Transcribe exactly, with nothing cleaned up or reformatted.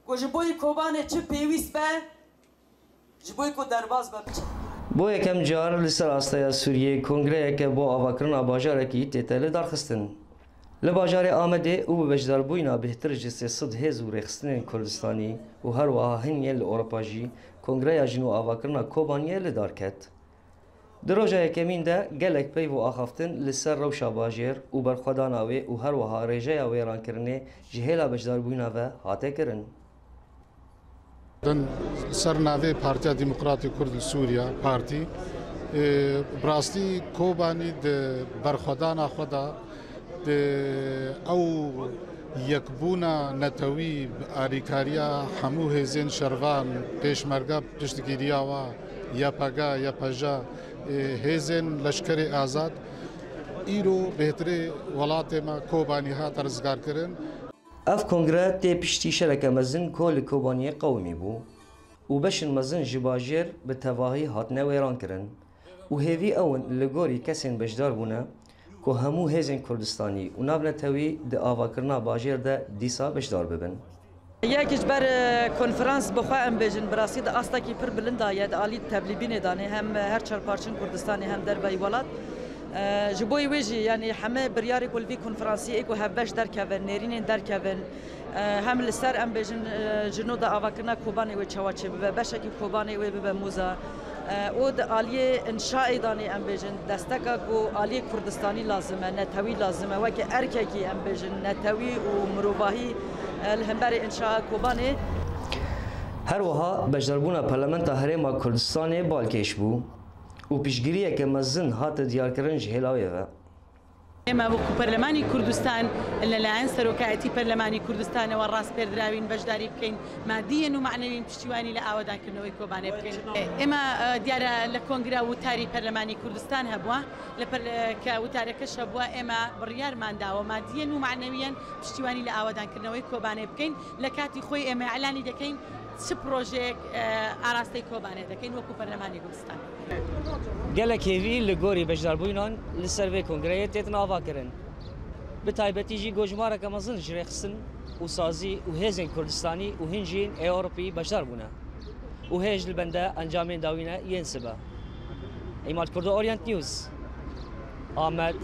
Ku ji bo yî Kobanê çi pêwîst be, ji bo ku derbas be, biçe. Bo yekem car li ser astaya Sûriyê kongreyeke bo avakirina bajarekî tête li darxistin. Li bajarê Amedê û bi beşdarbûyîna bêhtir ji sê sed hêz û rêxistinên Kurdistanî û her wiha hin yên li Ewropa jî kongreya jin û avakirina Kobaniyê li dar ket. Di roja yekemîn de gelek peyv û axaftin li ser rewşa bajêr û berxwedana wê û her wiha rêjeya wêrankirinê ji hêla beşdarbûyîna ve hate kirin. Din ser navê Partiya Demokratî Kurd li Sûriye, partî, e, bi rastî Kobanî di berxwedana xwe de di ew yekbûna netewî bi alîkariya hemû hêzên şervan, pêşmerge piştgiriya wa, Y P G, Y P J, e, hêzên leşkerê azad, îro bêhtirê welatê me Kobanî hate rizgarkirin. Ev kongre tê piştî şereke mezin ku li Kobaniyê qewimî bû û beşên mezin ji bajêr bi tevahî hatine wêrankirin û hêvî ew in li gorî kesên beşdar bûne ku hemû hêzên Kurdistanî û navnetewî di avakirina bajêr de dîsa beşdar bibin. Yek ji ber, e, konferans bi xwe em bêjin, bi rastî di astekî pir bilind de ye, di alî tevlîbînê danê, hem her çar parçên Kurdistanê hem derveyî welat. E, ji bo wê jî, yanî heme biryarê ku li vî konferansî ê ku hevbeş derkevin, nêrînên derkevin, e, hem li ser em bêjin, e, ji nû de avakirina Kobanê wê çawa çêbibe, beşekî Kobanê wê bibe mûza. E, û di aliyê înşaê danê em bêjin, desteka ku aliyê Kurdistanî lazim e, netewî lazim e, weke erkekî em bêjin, netewî û mirovahî, e, li hemberî înşaa Kobanê. Her wiha beşdarbûna Parlamenta Herêma Kurdistanê balkêş bû û piştgiriyeke mezin hate diyarkirin ji hêla wê ve. ئێمە وەکو پەرلەمانی کوردستان لەلایەن سەرۆکایەتی پەرلەمانی کوردستانەوە ڕاسپێردراوین بەشداری بکەین مادیەن و معنەوین پشتیوانی لە ئاوادانکردنەوەی کۆبانێ بکەین. ئێمە، ئە، دیارە لە کۆنگرا وتاری پەرلەمانی کوردستان هەبووە، لە پەرلە-، کە وتارەکەش هەبووە، ئێمە بڕیارمان داوە مادیەن و معنەویەن پشتیوانی لە ئاوادانکردنەوەی کۆبانێ بکەین. لە کاتی خۆی ئێمە ئەعلانی دەکەین چ پرۆژەیەک، ئە، ئاراستەی کۆبانێ دەکەین وەکو پەرلەمانی کوردستان. Gelek hêvî li gorî beşdarbûnan li ser vê kongreyê têtin avakirin. Bi taybetî jî gojmareke mezin ji rêxistin û sazî û hêzên Kurdistanî û hin jî yên Ewropî beşdar bûne û hêj li bende encamên dawîne yên sibe. Îmad Kurdo, Orient News, Amed.